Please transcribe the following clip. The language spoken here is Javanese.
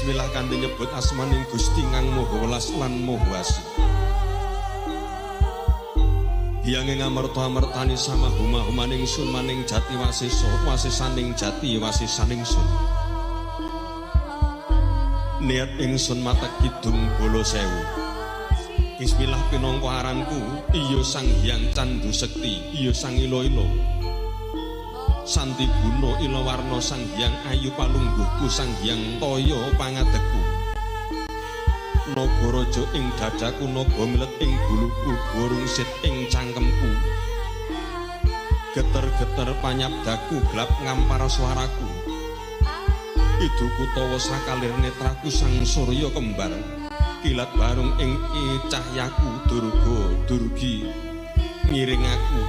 Bismillah kanthi nyebut asmaning Gusti kang Maha Welas lan Maha Asih. Hiyange ngamerta amertani sama huma humaning sun maning jati wasesa wasesaning jati wasesaning sun. Niat ingsun matek kidung bala sewu. Bismillah pinangka aranku, iya Sang Hyang Candu Sekti, iya Sang Ila-ila. Santi guna ila warna Sang Hyang Ayu palungguhku Sang Hyang Toya pangadegku. Naga raja ing dadaku naga milet ing guluku burung sit ing cangkemku. Geter-geter panyabdaku glap ngampar suaraku. Iduku tawa sakalir netraku sang surya kembar. Kilat barung ing cahyaku durga durgi ngiring aku.